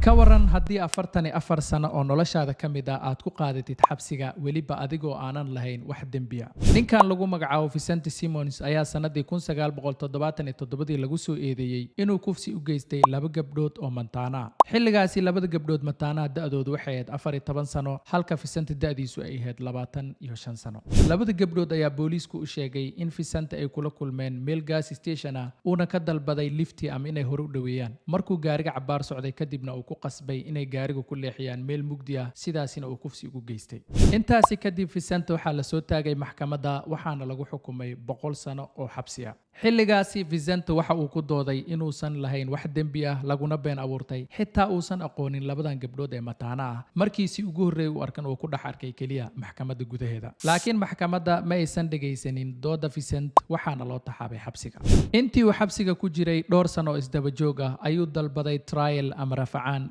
Ka waran haddii 44 sano oo noloshaada ka mid ah aad ku qaadatid xabsiga, weliba adigoo aanan lahayn wax dembiya? Ninkan lagu magacaabo Vicente Simons ayaa sannadii 1977-dii lagu soo eedeeyey inuu kufsi u geystay laba gabdhood oo mantaana ah. Xilligaasi labada gabdhood mataanaha da'doodu waxay ahayd 14 sano, halka Vicente da'diisu ay ahayd 25 sano. Labada gabdhood ayaa booliisku u sheegay in Vicente ay kula kulmeen meel gas station ah, uuna ka dalbaday lift ama inay hore u dhoweeyaan. Markuu gaariga cabbaar socday kadibna uu ku qasbay inay gaariga ku leexiyaan meel mugdi ah, sidaasina uu kufsi ugu geystay. Intaasi kadib Vicente waxaa lasoo taagay maxkamadda, waxaana lagu xukumay 100 sano oo xabsi ah. Xilligaasi Vicente waxa uu ku dooday inuusan lahayn wax dembi ah, laguna been abuurtay, xitaa uusan aqoonin labadan gabdhood ee mataana ah. Markiisii ugu horreeyay uu arkan uu ku dhex arkay keliya maxkamadda gudaheeda. Laakiin maxkamadda ma aysan dhegaysanin dooda Vicente, waxaana loo taxaabay xabsiga. Intii uu xabsiga ku jiray dhowr sano oo isdaba joog ah ayuu dalbaday trial ama rafacaan.